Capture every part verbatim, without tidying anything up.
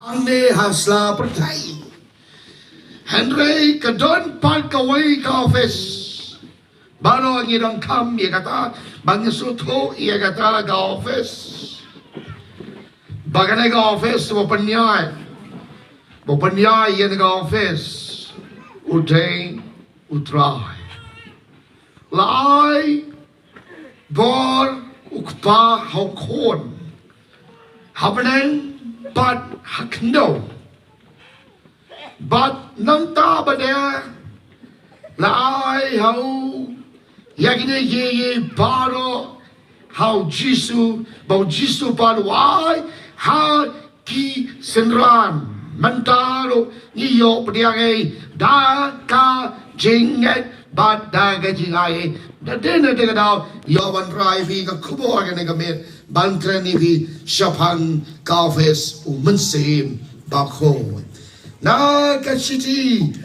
Hangne ha sla pyrthei. Hynrei ka don pat kawei ka office. Baroh ngi donkam ïa kata, ba ngi sngewthuh ïa kata ka office. Ba kane ka office ba pynïaid. Ba pynïaid ïa ka office. U dei U Trai. La ai bor u Kpa ha u Khun. Ha bneng bad ha khyndew. Bad nangta ba dei la ai ha u ïa kine kiei kiei baroh ha u Jisu, ba u Jisu pat u ai ha ki synran. Mynta ruh ngi ïoh pdiang ei da ka jingngeit bad da ka jingai ei. Da dei na dei ka daw ïoh ban rai phi ka khubor kane ka miet ban kren ïa phi shaphang ka office u Mynsiem Bakhuid. Na ka shithi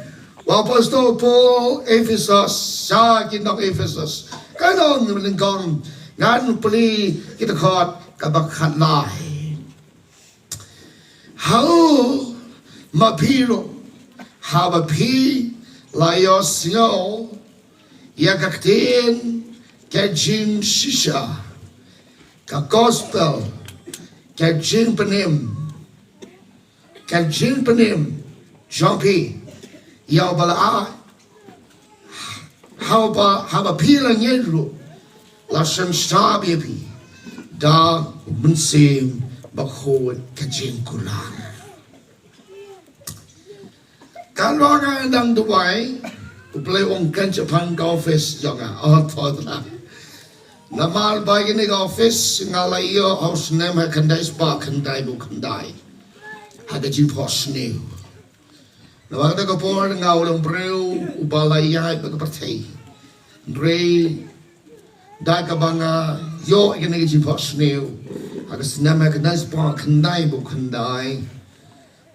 u Apostol Paul Ephesus, sha ki nong Ephesus. Ka nong nyngkong, ngan plie ki dkhot kaba khatlai. Ha u ma phi ruh, haba phi la ïohsngew ïa ka ktien ka jingshisha, ka gospel, ka jingpynim, ka jingpynim jong phi ïa uba la ai, haba, haba phi la ngeit ruh, la sngewsih ïa phi da u Mynsiem Bakhuid ka jingkular. Ka long nga dang duwai, U Blei un kren shaphang ka office jong nga. Oh, to tla. Namar ba kane ka office nga la ïoh ha u snem ha khyndai spah khyndai phew khyndai. Ha ka jingphohsniew. Namar kata ka por nga u long briew uba la ïaid bad ka pyrthei. Hynrei da kaba nga ïoh ïa kane ka jingphohsniew ha ka snem ha khyndai spah khyndai phew khyndai.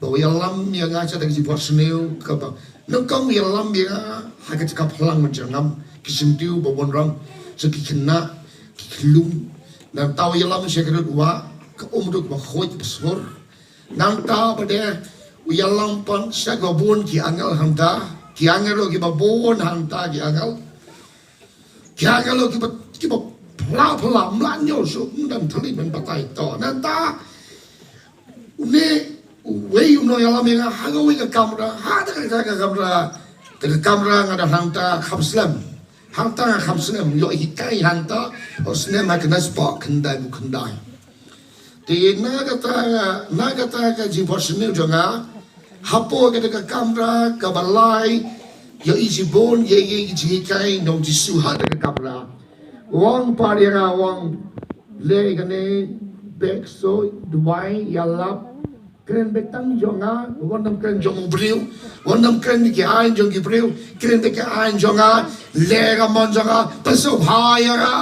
Ba u ïalam ïa nga sha ka jingphohsniew kaba nyngkong u ïalam ïa nga ha ka jaka phlang mynjur ngam, ki syntiew ba wanrah, sha ki khynnah, ki khyllung. Nangta u ïalam sha ka rit wah, ka um ruh ba khuid ba sur. Nangta ba dei u ïalam pat sha ka bun ki angel hangta, ki angel ruh kiba bun hangta ki angel. Ki angel ruh kiba, kiba phla phla, mlien ñiew shuh, ym don thylliej ban batai. To nangta une uwei u nongïalam ïa nga ha kawei ka kamra, ha kata ka kamra, kata ka kamra nga don hangta kham slem. Hangta nga kham slem, ïoh hikai hangta, ha u snem ha khyndai spah khyndai phew khyndai. Te na kata, na kata ka jingphohsniew jong nga, hapoh kata ka kamra kaba lai, ïohi shibun ïa ki jinghikai na u Jisu ha kata ka kamra. U ong pat ïa nga, u ong, leh kane, beh ksuid, duwai, ïalap, kren beit tang jong nga, wat nym kren jong u briew, wat nym kren ki aiñ jong ki briew, kren beit ki aiñ jong nga, leh ka mon jong nga, pynsngewbha ïa nga.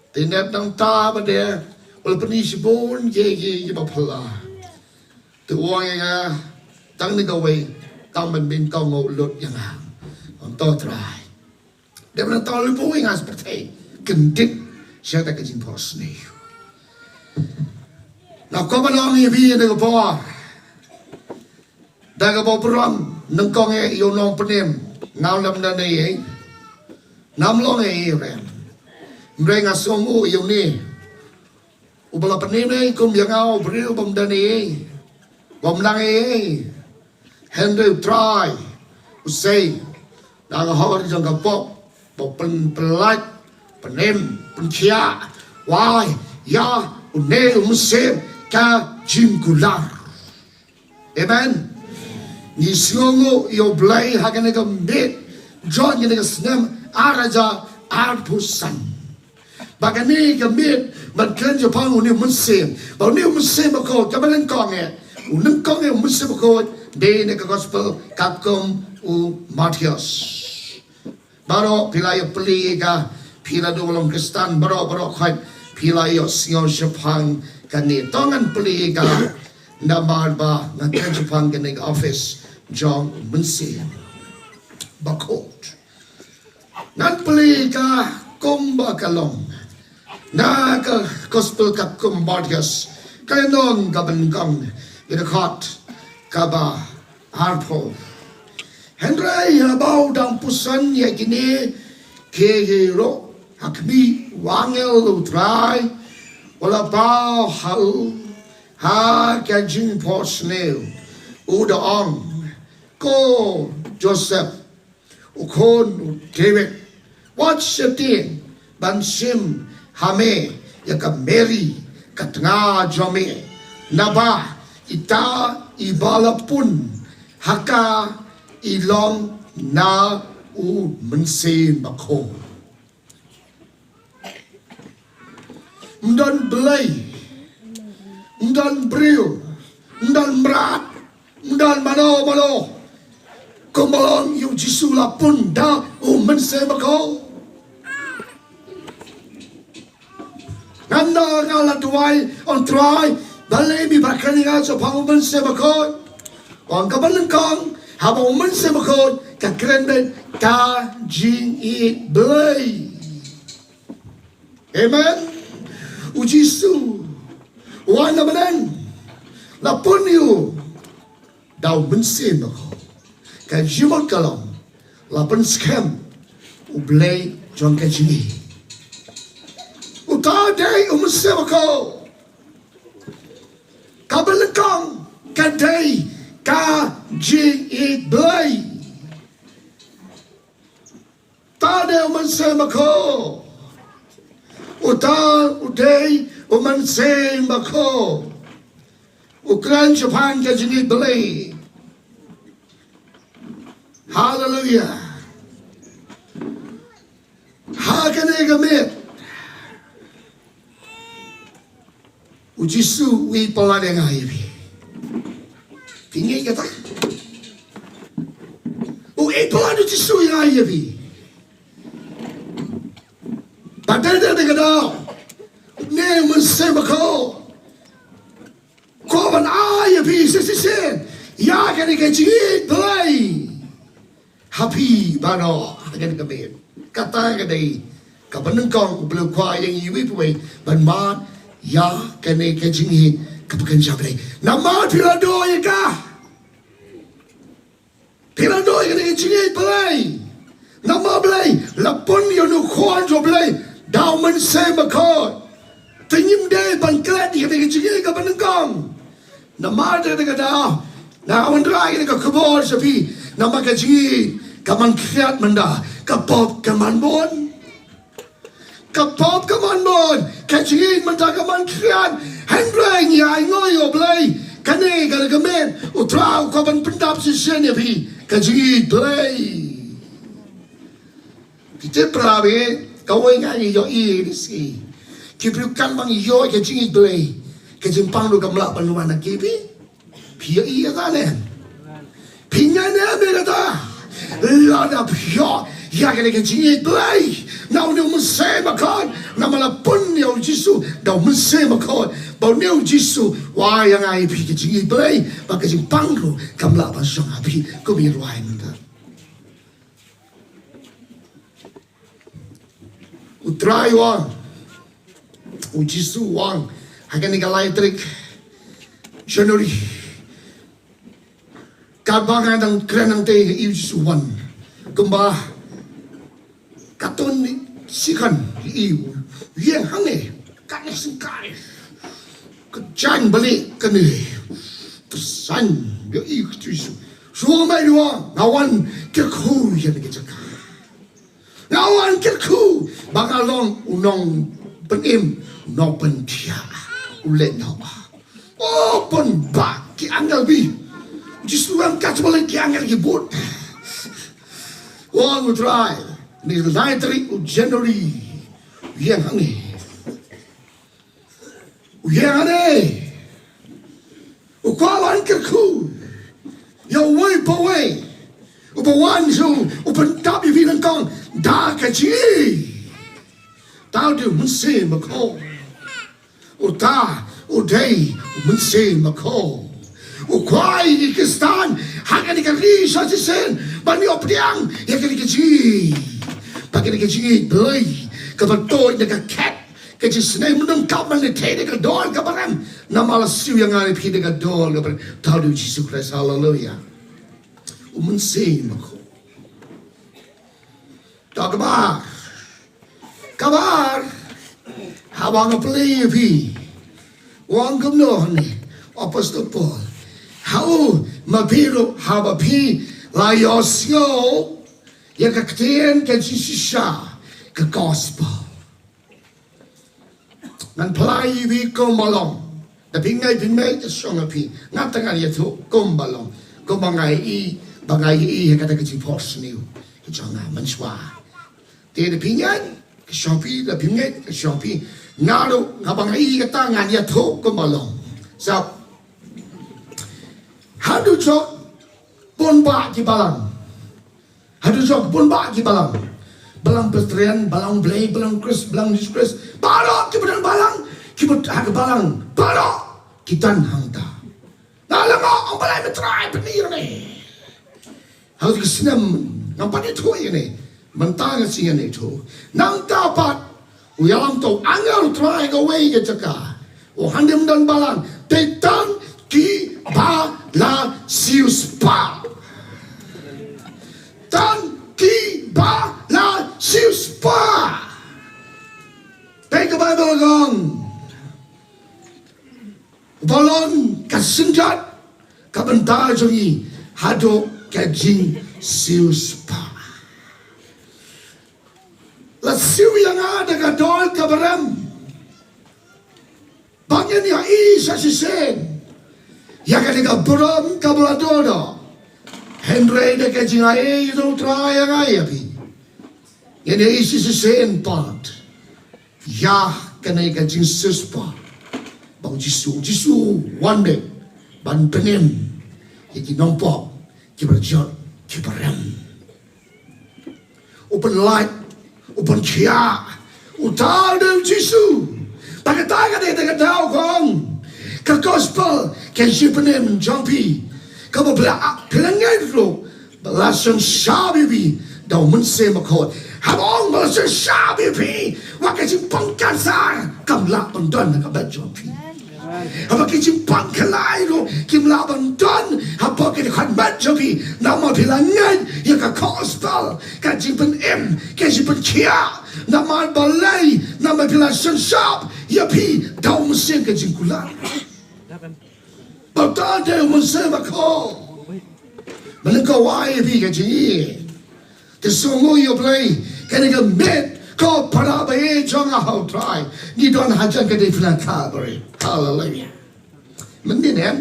Te nep nangta ba dei u la pyni shibun ki, ki, kiba phylla. Te u ong ïa nga, tang ne kawei, tang ban bynta, u lut ïa nga. Ong, to Trai. Dep nangta u la buh ïa nga sha pyrthei kyndit sha kata ka jingphohsniew. Nga kwah ban ong ïa phi ïa kane ka por. Da kaba burom, nyngkong eh ïa u nongpynim, ngam long ei ei. Ngam long ei ei ruh. Hynrei nga sngewnguh ïa une uba la pynim ei kum ïa nga, u briew bym don ei ei, bym nang ei ei. Hynrei u Trai u sei, da ka hok jong ka pop, ba pyn, pynlait, pynim, pynkhiah, wai, ïa une u mynsiem ka jingkular. Amen. Ngi sngewnguh ïa u Blei ha kane ka miet jong kane ka snem ar hajar arphew san. Ba kane ka miet ban kren shaphang une u mynsiem. Ba une u mynsiem bakhuid, kaba nyngkong eh, u nyngkong eh u mynsiem bakhuid, dei na ka gospel katkum u Mathaios. Baroh phi la ïa plie ïa ka, phi la dei u long Khristan, baroh baroh khoit phi la ïohsngew shaphang kane. To ngan plie ïa ka, namar ba ngan kren shaphang kane ka office jong u Mynsiem Bakhuid. Ngan plie ïa ka kumba ka long na ka gospel katkum u Mathaios, Ka lynnong kaba nyngkong, ïa ka dkhot kaba arphew. Hynrei haba u dang puson ïa kine kiei ruh ha khmih, u angel U Trai u la paw ha u ha ka jingphohsniew, u da ong, Ko Joseph, u khun u David, wat sheptieng ban shim ha me ïa ka Mary ka tnga jong me, naba ita iba la pun ha ka i long na U Mynsiem Bakhuid. Ym don blei, ym don briew, ym don mrad, ym don mano mano, kumba long ïa U Jisu la pun da U Mynsiem Bakhuid. Ngan da nga la duwai, ong Trai, balei me ba kren ïa nga shaphang U Mynsiem Bakhuid? Ong kaba nyngkong, haba U Mynsiem Bakhuid ka kren beit ka jingïeit-blei. Amen. U Jisu u wan na bneng, la pun ïa u da U Mynsiem Bakhuid. Ka jingmut ka long, la pynskhem U Blei jong ka jingïeit. Uta dei U Mynsiem Bakhuid. Kaba nyngkong ka dei ka jingïeit-blei. Uta dei U Mynsiem Bakhuid. Uta u dei U Mynsiem Bakhuid. U kren shaphang ka jingïeit-blei. Haleluia. Ha kane ka miet U Jisu u ïeit palat ïa nga ïa phi. Phi ngeit kata? U ïeit palat U Jisu ïa nga ïa phi. Ba dei dei ka daw, ne U Mynsiem Bakhuid u kwah ban ai ïa phi shisien ïa kane ka jingïeit-blei ha phi baroh, ha kane ka miet. Kata ka dei kaba nyngkong U Blei u kwah ïa ngi iwei pa iwei ban mad ïa kane ka jingïeit kaba kynja Blei. Namar phi la duh ïa ka, phi la duh ïa kane ka jingïeit-blei. Namar balei? La pun ïa une u Khun jong U Blei da U Mynsiem Bakhuid. Te ngim dei ban klet ïa kane ka jingïeit kaba nyngkong. Namar kata ka daw nga wanrah ïa kane ka khubor sha phi. Namar ka jingïeit ka man khriat mynta, ka pop ka man bun. Ka pop ka man bun, ka jingïeit mynta ka man khriat. Hynrei ngi ainguh ïa U Blei, kane ka dei ka miet U Trai u kwah ban pyndap shisien ïa phi ka jingïeit-blei. Phi tip para bangeit, kawei nga ngi ïohi ïa kine ki sngi, ki briew kan ba ngi ïoh ïa ka jingïeit-blei, ka jingpang ruh kam lah ban wan ha ki. Phi ïohi ïa kane? Phi ngeit ne em ïa kata? Lada phi ïoh ïa kane ka jingïeit-blei na une U Mynsiem Bakhuid, namar la pun ïa U Jisu da U Mynsiem Bakhuid, ba une U Jisu u ai ïa nga ïa phi ka jingïeit-blei, ba ka jingpang ruh kam lah ban shong ha phi. Kum i rwai mynta. U Trai u ong, U Jisu u ong ha kane ka lai tarik January, katba nga dang kren hangtei, nga i U Jisu u wan kumba katto katne second, nga i u ïeng hangne, katne sngewsih, ka jaiñ balieh kane, ka jaiñ, nga i U Jisu. Shu ong, nga wan kyrkhu ïa kane ka jaka. Nga wan kyrkhu ba nga long u nongpynim, u nongpynthiah, u leh noh. O, pynbha ki angel, phi. Jisu u ong, kat ba leh ki angel ki bud. Wan U Trai, ne lai tarik u January, u ïeng hangne. U ïeng hangne. U kwah ban kyrkhu ïa uwei pa uwei uba wan sha u, u pyndap ïa phi nyngkong da ka jingïeit. Uta u dei U Mynsiem Bakhuid. Uta u dei U Mynsiem Bakhuid. U kwah ïa ki Khristan ha kane ka ri shisien ban ïoh pdiang ïa kane ka jingïeit. Ba kane ka jingïeit Blei kaba tuid na ka khet Ka jingisynei mynta ka ban leh te da ka dor kaba rem. Namar la siew ïa nga ïa phi da ka dor kaba rem. Tang da u Jisu Khrist, haleluya. U Mynsiem Bakhuid. Tang kaba. Kaba. Haba nga plie ïa phi. Wan kumno ne. Apostol Paul. Hau ma phi ruh haba phi la ïohsngew ïa ka ktien ka jingshisha ka gospel. Ngan plie ïa phi kumba long. Da phi ngeit phi ngeit ka shong ïa phi. Ngan tang ngan ïathuh kumba long. Kumba nga ïohi ba nga ïohi ha kata ka jingphohsniew ka jong nga mynshuwa. Te da phi ngeit ka shong phi, da phi ngeit ka shong phi. Nga ruh nga ba nga ïohi kata ngan ïathuh kumba long. Sap. Haduh jok bun bah ki balang. Haduh jok bun bah ki balang. Balang Presbyterian, balang Blei, balang Khrist, balang Jisu Khrist. Baroh ki ba don balang, ki ba ha ka balang. Baroh ki don hangta. Nga la ong balei me trai pynir ne. Hau ki snem ngam pat ïathuh ïa ne. Mynta nga sngew ïathuh. Nangta pat u ïalam to angel u Trai kawei ka jaka. U handim don balang. Te tang ki ba la siewspah. Tang ki ba la siewspah. Te ka Baibl ka ong. Ba long ka synjat ka bynta jong ngi haduh ka jingsiewspah. La siew ïa nga da ka dor kaba rem. Ba ngin ïa i sa shisien ïa kane ka burom kaba la dodo. Hynrei da ka jingai jong u Trai ïa nga ïa phi. Ngin ïa i sa shisien pat. Ïa kane ka jingsiewspah. Ba u Jisu, u Jisu wan beit ban pynim ïa ki nongpop ki ba jot ki ba rem. U pynlait, u pynkhiah, u tal da u Jisu. Ba kata ka dei da ka daw kong. Ka gospel ka jingpynim jong phi. Kaba phi la ngeit ruh. Ba la synshar ïa phi da u Mynsiem Bakhuid. Haba ong ba la synshar ïa phi wat ka jingpang kansar kam lah ban don ha ka met jong phi. Haba ki jingpang khlaiñ ruh kim lah ban don hapoh ka dkhot met jong phi. Namar phi la ngeit ïa ka gospel ka jingpynim ka jingpynkhiah. Namar balei? Namar phi la synshar ïa phi da u Mynsiem ka jingkular. Ba ta te u Mynsiem Bakhuid. Mynta ka wai phi ka jingïeit. Te sngew ïa U Blei kane ka met ka para ba ïeit jong nga ha u Trai. Ngi don hajan ka dei phi na Calvary. Haleluya. Mynnin em.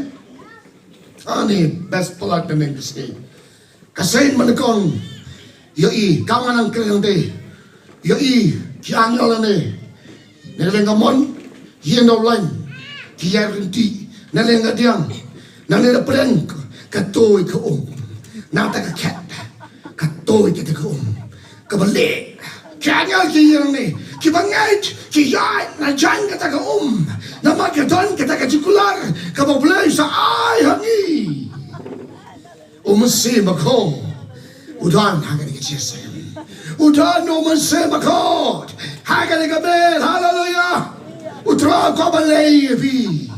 Ani best palat mynnin ka sngi. Ka seng mynta kong ïohi kam ngan nang kren te ïohi ki angel ne. Na liang ka mon ïeng da u lain ki ïaid rynti. Na liang ka diang na liang ka pdeng ka toi ka um. Na ta ka khet ka toi ka ta ka um. Ka ba leh ki angel ki ïeng ne ki ba ngeit ki ïaid na jaiñ ka ta ka um. Namar ka don ka ta ka jingkular ka ba U Blei sa ai ha ngi. U Mynsiem Bakhuid u don ha kane ka jingïaseng. U don u Mynsiem Bakhuid ha kane ka met. Haleluya. U Trai u kwah ban leh ïa phi.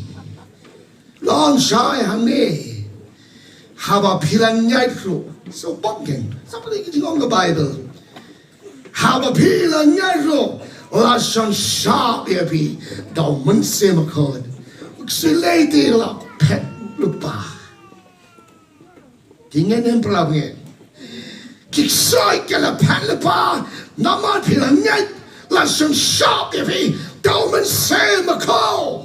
Long shai hangne. Haba phi la ngeit ruh. So pop gen. Sa pynlong ka Baibl. Haba phi la ngeit ruh la synshar ïa phi da u Mynsiem Bakhuid. U ksuid lei te la phet lypa. Ki ngeit ne em para bangeit. Ki ksuid ki la phet lypa namar phi la ngeit la synshar ïa phi da u Mynsiem Bakhuid.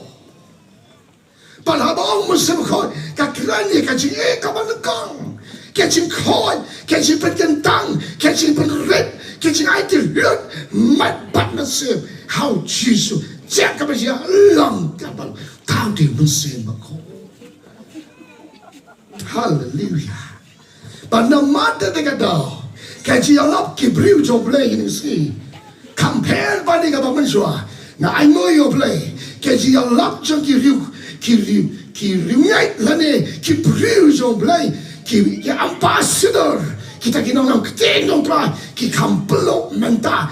Bad haba ong Mynsiem Bakhuid ka kren ïa ka jingïeit kaba nyngkong, ka jingkhuid, ka jingpynkyntang, ka jingpynrit, ka jingaiti lut met bad mynsiem ha u Jisu. Jia kaba jia long kaba long. Tang da u Mynsiem Bakhuid. Haleluya. Ba namar kata ka daw ka jingïalap ki briew jong U Blei kine ki sngi. Compare bad kaba mynshuwa. Nga ainguh ïa U Blei ka jingïalap jong ki riew, ki riew, ki riewngeit lane ki briew jong U Blei, ki, ki ambassador, kita ki nongïalam ktien jong U Blei ki kham pynlong mynta.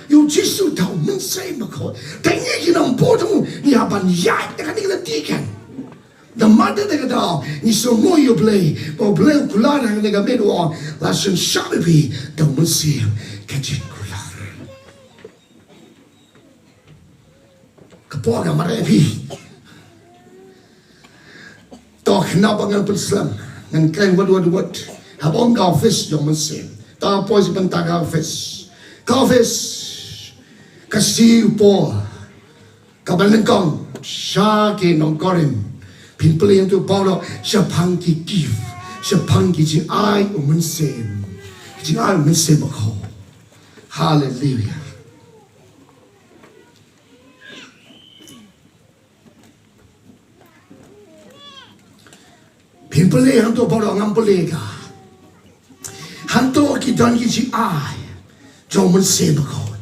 ïa u Jisu da u Mynsiem Bakhuid. Te ngi ki nongbuh jong u ngi hap ban ïaid da kane ka lynti kein. Namar kata ka daw ngi sngewnguh ïa u Blei ba u Blei u kular ha kane ka miet, u ong la sngewsih ïa phi da u Mynsiem ka jingkular. Ka por ka mareh ïa phi. To khnang ba ngan pynslem, ngan kren wad wad wad. Haba ong ka office jong u Mynsiem, to poi sha bynta ka office. Ka office, ka shithi u Paul kaba nyngkong sha ki nong Korinth. Phin pule hangto, u Paul u ong shaphang ki gift, shaphang ki jingai u Mynsiem, ki jingai u Mynsiem Bakhuid. Haleluia. Phin pule hangto, u Paul u ong, ngam pule ka. Hangto ki don ki jingai jong u Mynsiem Bakhuid.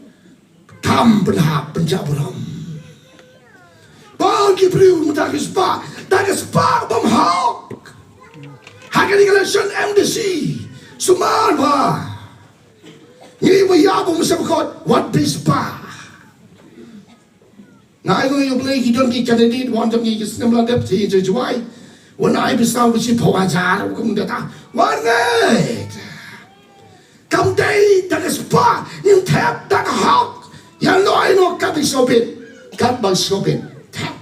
Kam pynhap pynjah burom. Ba ki briew mynta ki spah, da ka spah bymhok. Ha kane ka election M D C, sumar ba ngi ba ïa ba mynta ba kot wat bi spah. Nga ai ngoi U Blei ki don ki candidate wan don ki snem la dep ti jai jwai. Wan ai bi saw bi shi phaw hajar kum data. Wan ngai. Kam dei da ka spah, ngim thep da ka hok. Ïa no ai no kat ba shobit, kat ba shobit. Thep.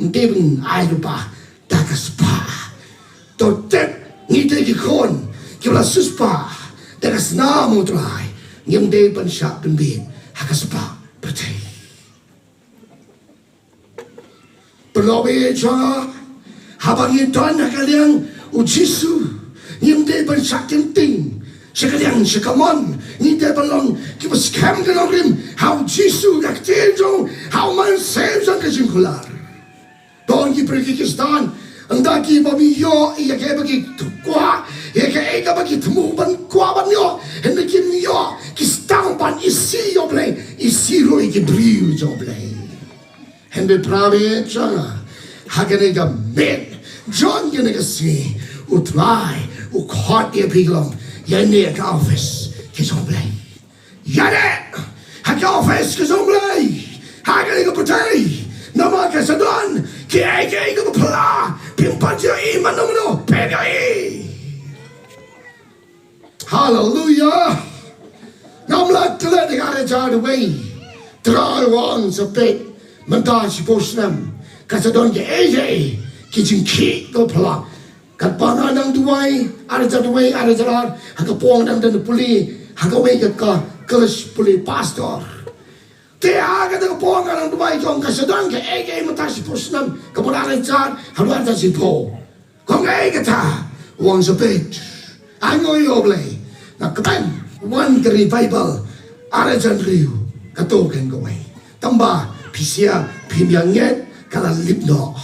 Nte bin ai rupa da ka spah. To tep ngi dei ki khun kiba la siewspah da ka snam U Trai. Ngim dei ban shah pynbit ha ka spah pyrthei. Pynlong ïa jong nga, haba ngi don ha ka liang U Jisu, ngim dei ban shah kynting sha ka liang sha ka mon, ngi dei ban long kiba skhem ka nongrim ha U Jisu, ka ktien jong, ha U Mynsiem jong ka jingkular. Don ki briew ki Khristan, ynda kiba ïoh ïa kaei ba ki kwah, ïa kaei kaba ki thmu ban kwah ban ïoh, hynda kim ïoh, ki sdang ban isih ïa U Blei, isih ruh ïa ki briew jong U Blei. Hynrei para bangeit jong nga, ha kane ka miet jong kane ka sngi, U Trai u khot ïa phi ka long ïa ine ka office ka jong U Blei. Ïa ine ha ka office ka jong U Blei ha kane ka pyrthei. Namar ka sa don kiei kiei kiba phylla, phim pat ïohi mano mano, phim ïohi. Haleluya. Ngam lah klet ïa ka ar hajar wei. Trai u ong sa peit. Mynta shiphew snem ka sa don kiei kiei ki jingkhih ka pla. Katba nga nang duwai ar hajar wei, ar hajar ar, ha ka por nga dang don pule ha kawei ka college pule pastor. Te ha kata ka por nga nang duwai ka ong ka sa don kiei kiei mynta shiphew snem, ka mut ar hajar haduh ar hajar shiphew. Ka ong ei kata? U ong sa peit. Ai nguh ïa U Blei. Nga kmen wan ka revival ar hajar hynriew, kato ken kawei. Tangba phi sngewthuh, phim ïa ngeit, ka la lip noh.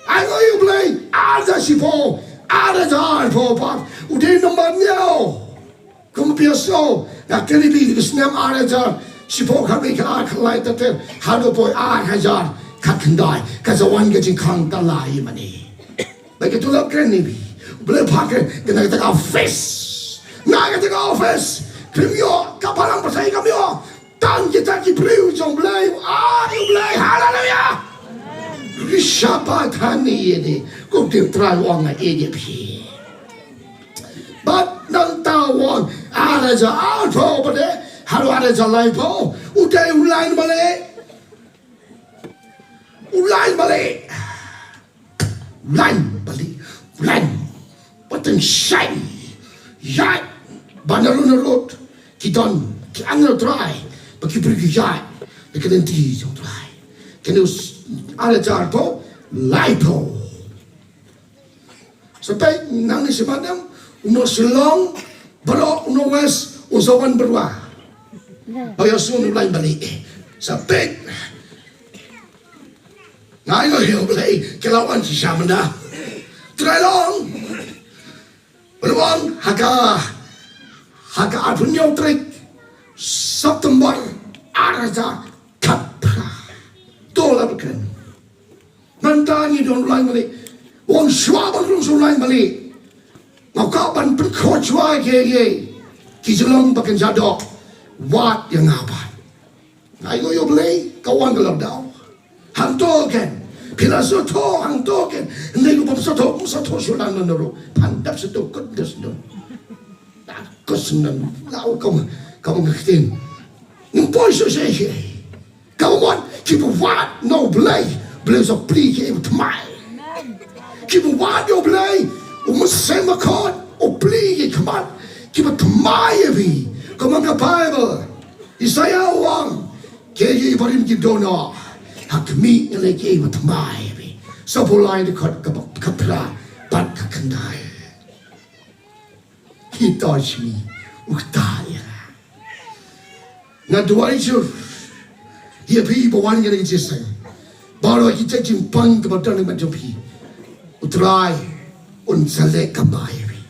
Ai nguh ïa U Blei, ar hajar shiphew, ar hajar arphew pat u dei number hynñiew. Kum phi sngew, nga kylli phi, ka snem ar hajar shiphew khatwei, khatar, khatlai, khathynriew, haduh poi ar hajar khatkhyndai, ka sa wan ka jingkhang, ka la ïa mane. Ba ka tulop kren ïa phi. U Blei phah kren, kane kata ka office. Na kata ka office, phim ïoh, ka balang pyrthei kam ïoh. Tang kita ki briew jong U Blei, ah, U Blei, haleluya. Rishapa thani ïa ni, kum u Trai u ong ïa phi. Bad nangta u ong, ar hajar arphew pat, haduh ar hajar laiphew, u dei u lain balieh. U lain balieh. U lain balieh. U lain. Ba teng shai. Ïaid. Ba na rud na rud ki don ki angel Trai. Ba ki briew ki ïaid na ka lynti jong U Trai. Kane u s-, ar hajar arphew laiphew. Sa peit nangne shabar, uno Shillong, baroh uno West, u sa wan bad u. Ba ïohsngew u lain balieh. Sa peit. Nga ai nguh ïa U Blei, ki la wan shisha mynta. Trai long. Ba la wan ha ka, ha ka arphew hynñiew tarik September, ar hajar khatphra. To la ba kren. Mynta ngi don u lain balieh. Wan shuwa ban rung sha u lain balieh. Nga kwah ban pynkhot shuwa ïa ki, ki jinglong ba kin sa doh. Wad ïa nga pat. Nga ai nguh ïa U Blei, ka wan ka la dei. Hangto ken. Phi la sngewthuh hangto ken. Hynrei u bym sngewthuh, bym sngewthuh shuh lano lano ruh. Phan dep sngewthuh, kut dep sngewthuh. Kut sngewthuh. La u kam, kam ka ktien. Ngim poi shuh shuh shuh. Ka mut kiba wad na U Blei, Blei u sa plie ïa ki ba thymmai. Kiba wad ïa U Blei, U Mynsiem Bakhuid u plie ïa ki khmat kiba thymmai ïa phi. Kumba ka Baibl, Isaiah u ong, kiei kiei barim ki dohnud, ha khmih nga leh kiei ba thymmai ïa phi. Sa pule da ka, ka, ka phra bad ka khyndai. He touched me. U ktah ïa nga. Nga duwai jur ïa phi ba wan ïa ka jingïaseng. Baroh ki jait jingpang kaba don ha khmat jong phi, U Trai un sa leh kaba ïa phi.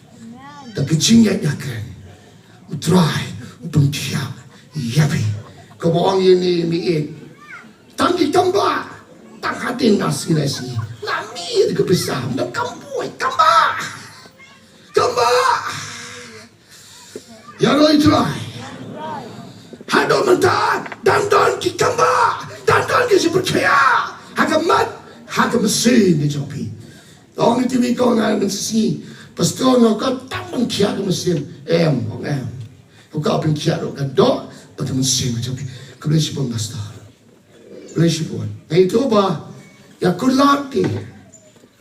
Da ka jingïaid ïakren, U Trai u pynkhiah ïa phi. Kaba ong ïa ngi, ngi ïeit. Tang ki kambah, tang hadien na sngi na sngi. La mih ïa ka pisa, na kam boi, kambah. Kambah. Ïaroh ïa U Trai. Haduh mynta, dang don ki kambah, dang don ki jingpynkhiah ha ka met, ha ka mynsiem ka jong phi. Ong ïa kiwei, ko nga mynsiem, pastor, nga kwah tang ban khiah ka mynsiem. Em, ong em. Ko ka pynkhiah ruh ka doh bad ka mynsiem ka jong phi. Khublei shibun pastor. Khublei shibun. Nga ïathuh ba ïa ka last te,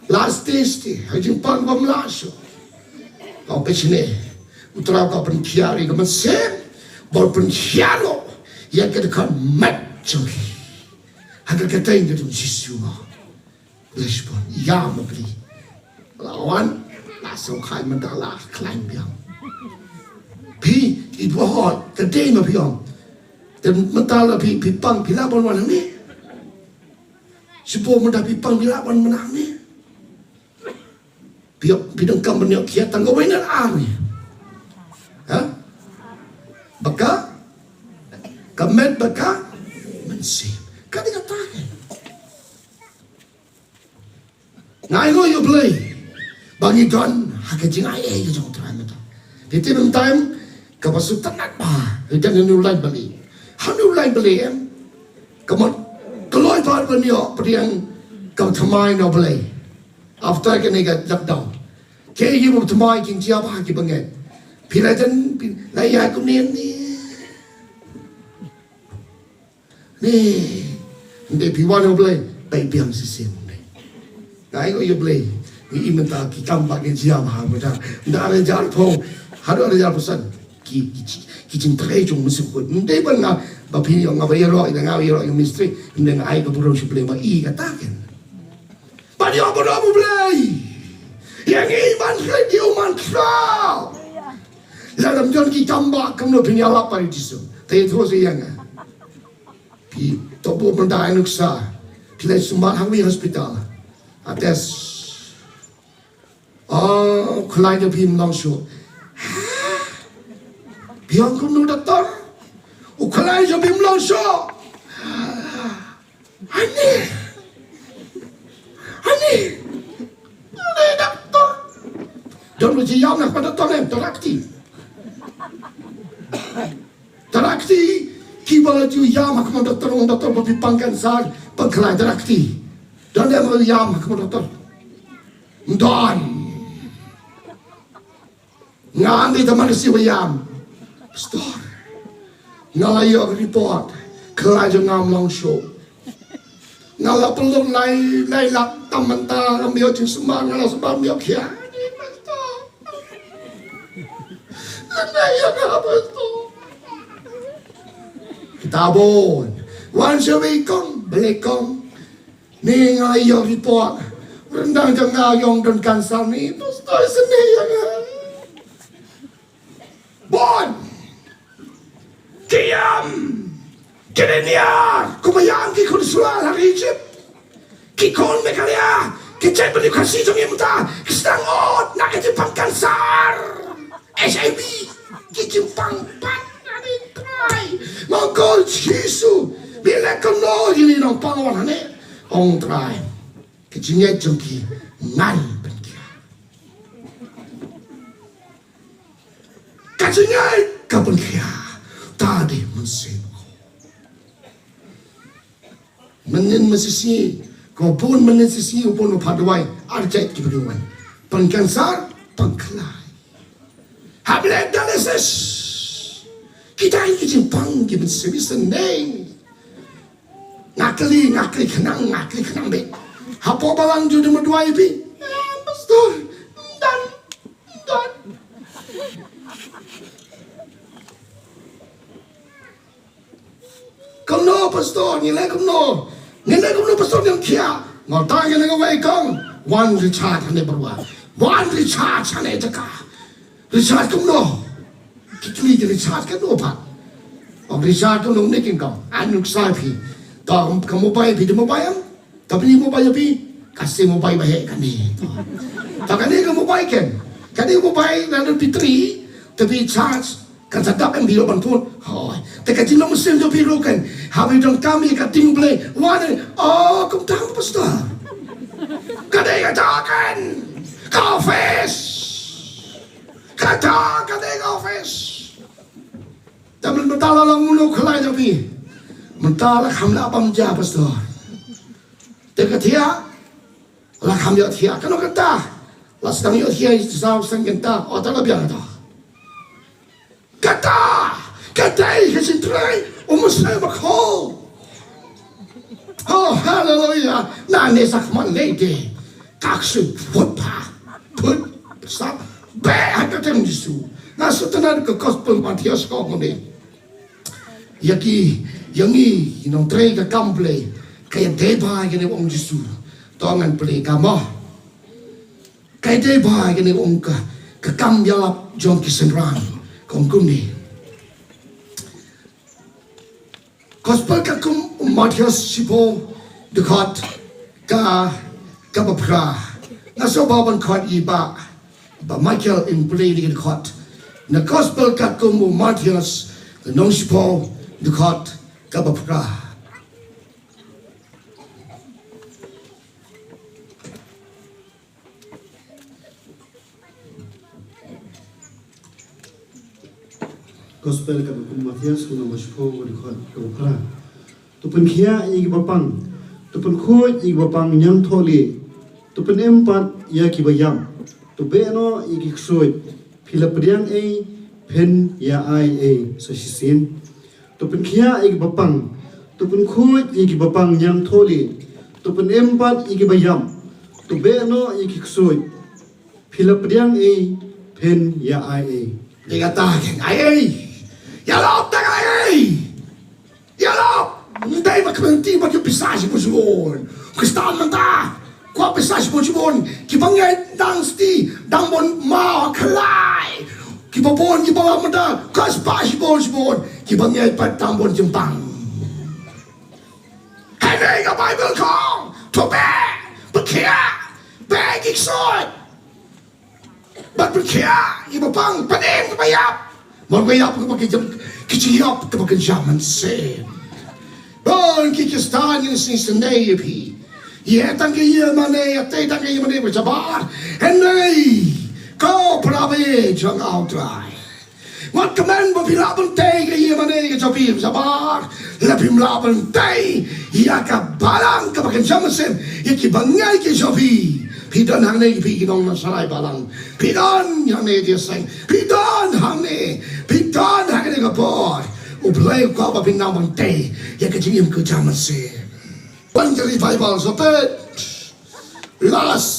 last stage te, ha jingpang bym lah shuh. Ka pynshai ne, U Trai u kwah pynkhiah ïa ka mynsiem, bad pynkhiah ruh ïa ka dkhot met jong phi. Ha ka kyrteng ka jong U Jisu. Khublei shibun, ïa ma phi. La wan, la sngewkhia mynta la khlaiñ biang. Phi, i ba hoi, ka dei ma phi ong. Te mynta la phi, phi pang, phi lah ban wan hangne. Shipor mynta phi pang, phi lah ban wan hangne. Phi, phi donkam ban ïoh khiah tang kawei ne ar ne. Ha? Bad ka, ka met bad ka mynsiem. Ka dei kata kein. Nga ai nguh ïa U Blei ba ngi don ha ka jingaiei ka jong U Trai mynta. Te te mynta em, kaba sngewtynnat bha, ngi don hangne u lain balieh. Hangne u lain balieh em, ka mut ka loi bha ban ïoh pdiang kaba thymmai na U Blei. After kane ka lockdown, kiei kiba thymmai ki jia bha kiba ngeit. Phi la jan, phi la ïa kumne ne. Ne. Nde phi wan U Blei, bai biang shisien ne. Ngai ko U Blei. Ngi i mynta ki kam ba ngi jia ba ha mynta. Nda re jar pho. Haduh re jar pho san. Ki, ki, ki jingtrei jong u Mynsiem Bakhuid. Nde ban nga, ba phi ïoh nga ba ïaroh, nga ïaroh ïa u mystery. Nde nga ai ka burom sha U Blei ba i kata ken. Ban ïoh burom U Blei. Ïa ngi ban khlem ïoh man khraw. Lada ym don ki kam ba kumno phin ïalap bad u Jisu. Te ïathuh sha ïa nga. Phi to buh mynta ai nuksa. Phi leit sumar ha kawei hospital. Ha test. Oh, u khlaiñ jong phi um long shuh. Phi ong kumno doktor? U khlaiñ jong phi um long shuh. Ani. Ani. Ani doktor. Don ruh ki ïam na ka doktor ne, darakti. Darakti, kiba la ju ïam ha ka doktor, ong doktor ba phi pang kansar, pang khlaiñ darakti. Don ne ba ïam ha ka doktor. Don. Nga ong ïa ka man ka siwa ïam. Pastor. Nga la ïoh report. Khlaiñ jong nga um long shuh. Nga la pynlut lai, lai lak tam mynta, ngam ïoh jingsumar, nga la sumar, ngam ïoh khia. Lada ïa nga, Pastor. Kita bun. Wan sha wei kong, balei kong. Ni nga ïoh report. Ryndang jong nga ïoh don kansar ni. Pastor, sngewbha ïa nga. Bun. Ki ïam. Ki dei niar. Kumba ïam ki khun Israel ha Egypt. Ki khun Meghalaya. Ki jaitbynriew Khasi jong ngi mynta. Ki sdang ot na ka jingpang kansar. H I V, ki jingpang pat na ni Trai. Nga ong ko Jisu, phi leh kumno ïa kine ki nongpang wan hangne. Ong Trai, ka jingngeit jong ki ngan pynkhia. Ka jingngeit ka pynkhia. Ta dei Mynsiem. Mynnin mynshisngi, ko bun mynnin shisngi, u bun u phah dawai, ar jait kiba dei wan. Pang kansar, pang khlaiñ. Hap leh dialysis. Kita ki jingpang ki mynsiem isynei. Nga kylli, nga kylli khnang, nga kylli khnang beit. Hapoh balang ju dei ma dawai phi. Eh, pastor, ym don, ym don. Kumno pastor, ngi leh kumno? Ngi leh kumno pastor, ngi khia. Nga tang ngi leh kawei kong. Wan Richard hangne bad wa. Wan Richard hangne jaka. Richard kumno? Ki kylli ki Richard kumno pat. Ong Richard kumno ne kin kong. An nuksa phi. To ka mobile phi, dei mobile em? Ka phi mobile phi, ka sim mobile ba heh kane. Ta kane ka mobile ken. Kane mobile na lut battery, ta phi charge, kan sa dap em phi ruh ban phone. Hoi. Te ka jinglong mynsiem jong phi ruh ken. Haba phi donkam ïa ka ding Blei. Wan, oh, kumta pastor. Ka dei kata ken. Ka office. Kata ka dei ka office. Te mynta la long mano u khlaiñ jong phi? Mynta la kham lah bam ja pastor. Te ka thiah la kham ïohthiah. Kano kata? La sdang ïohthiah saw seng kynta. O, ta la biang kata. Kata, kata ka jingtrei u Mynsiem Bakhuid. Oh, haleluya. Nangne sa khmat lei de. Ka ksu phut pha. Phut sa. Be ha ka kyrteng Jisu. Nga sngewtynnat ka gospel Mathaios ka ong kumne. Ïa ki, ïa ngi, ki nongtrei ka kam Blei. Ka ïadei bha ïa kane ba ong Jisu. To ngan plie ka mo. Ka ïadei bha ïa kane ba ong ka, ka kam ïalap jong ki synran. Ka ong kumne. Gospel katkum u Mathaios shiphew dkhot ka, kaba phra. Nga sngewbha ban khot ïa i bah, bah Michael in pule ïa ka dkhot. Na Gospel katkum u Mathaios, lynnong shiphew dkhot kaba phra. Gospel katkum u Mathaios, lynnong ba shiphew, dkhot kaba phra. To pynkhiah ïa kiba pang, to pynkhuid ïa kiba pang ñiangthohlieh, to pynim pat ïa kiba ïap, to beh noh ïa ki ksuid. Phi la pdiang ei, Phin ïa ai ei sa shisien? To pynkhiah ïa kiba pang, to pynkhuid ïa kiba pang ñiangthohlieh, to pynim pat ïa kiba ïap, to beh noh ïa ki ksuid. Phi la pdiang ei, phin ïa ai ei? Te kata ka ai ei. Ïalap te ka ai ei. Ïalap. Ym dei ba kmen ti ba ki pisa shibun shibun. Khristan mynta kwah pisa shibun shibun. Kiba ngeit dang sti dang bun maw khlai. Kiba bun kiba mynta kwah spah shibun shibun. Kiba ngeit pat dang bun jingpang. Hynrei ka Baibl ka ong, to beh, pynkhiah, beh ki ksuid. Bad pynkhiah ïa kiba pang, pynim kiba ïap. Mon ba ïap kaba ki jam, ki jingïap kaba ki jam mynsiem. Bun ki Khristan ïa shisien ïa phi. Ïa tang ki ïa mane, ïa tei tang ki ïa mane ba shabar. Hynrei ko para bangeit jong nga U Trai. Wat kmen ba phi lah ban tei ka ïa mane ka jong phi shabar. La phim lah ban tei ïa ka balang kaba kynja mynsiem ïa ki bangeit ki jong phi. Phi don hangne phi ki nong Nongshakri Balang. Phi don hangne Jingïaseng. Phi don hangne. Phi don hangne ka por. U Blei u kwah ba phin nang ban tei ïa ka jingim kynja mynsiem. Ban ka revival sa peit. Last.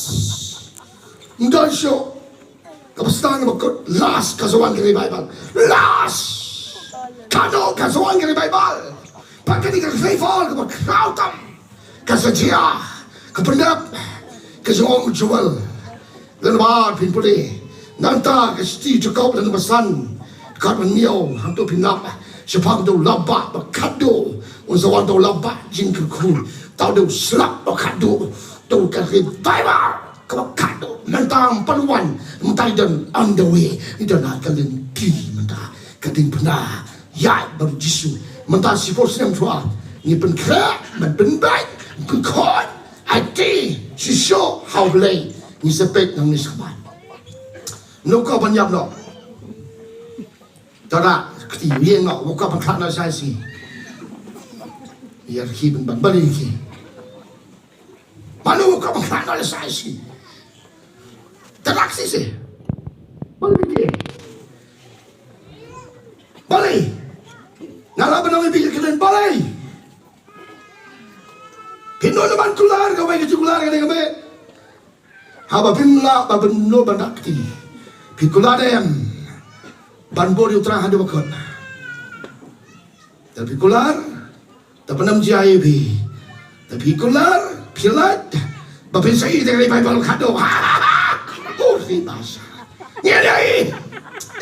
Ym don shuh. Kaba sdang ba kut last ka sa wan ka revival. Last. Kano ka sa wan ka revival. Pat kane ka revival kaba khraw tam. Ka sa jia. Ka pyndep. Ka jong u Joel. Lynnong ba ar phin pule. Nangta ka shithi Jakob lynnong ba san. Dkhot ba hynñiew. Hangto phin nap. Shaphang uto u lapbah ba khatduh. Un sa wan uto u lapbah jingkyrkhu. Uto u slap ba khatduh. Uto ka revival. Kaba khatduh mynta ym pat wan, mynta i don on the way, i don ha ka lynti mynta, ka dei pynda ïa baroh Jisu. Mynta shiphew snem shuwa ngi pynkhreh, ban pynbeit, pynkhuid, aiti shisha ha U Blei, ngi sa peit nangne shakhmat. Nukor ban ïap noh. Tara kti ïeng noh, u kwah ban khlad noh sa shi. Ïa ki ban ban bali ki. Mano ka ba khana la sai si. Tarak si si. Balei ki. Balei. Nga la ban ong ïa phi ka kren balei. Phi noh ban kular kawei ka jingkular kane kawei. Haba phim lah ba phin noh ban dak kti. Phi kular em. Ban bor ïa u Trai haduh ba kut. Te phi kular, te pynam jia ïa phi. Te phi kular, phi lait, ba phin sa ïohi ïa ka revival khadduh. Ur phi basa. Ngi ïohi.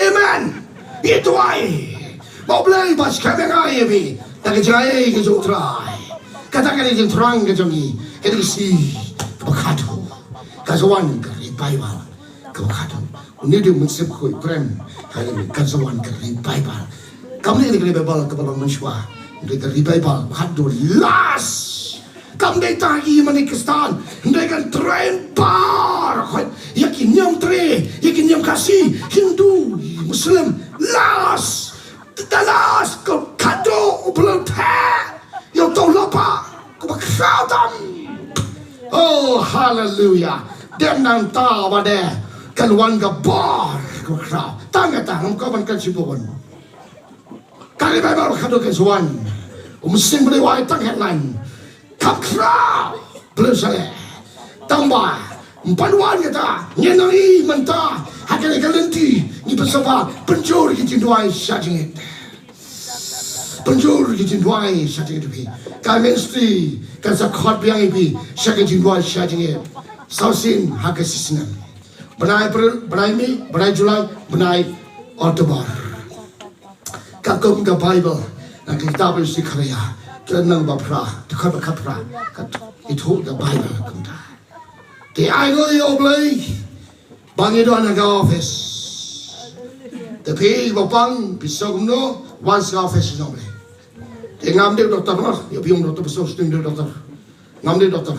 Amen. Ngi duwai. Ba U Blei ba skhem ïa nga ïa phi. Da ka jingaiei ka jong U Trai. Kata ka dei ka jingthrang ka jong ngi. Ka dei ka sngi kaba khadduh. Ka sa wan ka revival kaba khadduh. Une u dei u mynsiem khuid kren. Hynrei kan sa wan ka revival. Kam dei ka revival kaba long mynshuwa. Hynrei ka revival kaba khadduh last. Kam dei tang ïa ki mane Khristan. Hynrei kan trei baroh khoit. Ïa ki niam Tre, ïa ki niam Khasi, Hindu, Muslim. Last. Te last ka khadduh u Blei u theh ïa uto u lapbah kaba khraw tam. Oh, haleluya. Dei nangta ba dei kan wan ka bor kaba khraw. Tang kata ngam kwah ban kren shibun. Ka revival kaba khadduh kan sa wan. U Mynsiem Blei u ai tang headline. Kham khraw. Blei sa leh. Tang ba ym pat wan kata, ngin nang ïohi mynta ha kane ka lynti, ngi pynsaphar, pynjur ki jingduwai sha jingngeit. Pynjur ki jingduwai sha jingngeit phi. Ka ministry kan sa khot biang ïa phi sha ki jingduwai sha jingngeit. Saw sien ha ka shisnem. Bnai April, bnai May, bnai July, bnai October. Katkum ka Baibl na ka kitab Zekaria, ka lynnong ba phra, dkhot ba khatphra, ka ithuh ka Baibl kumta. Te ai nguh ïa U Blei ba ngi don ha ka office. Te phi ba pang phi sngewthuh kumno, wan sha ka office jong U Blei. Te ngam dei doktor noh, ïa phi ong doktor, phi sngewthuh doktor. Ngam dei doktor.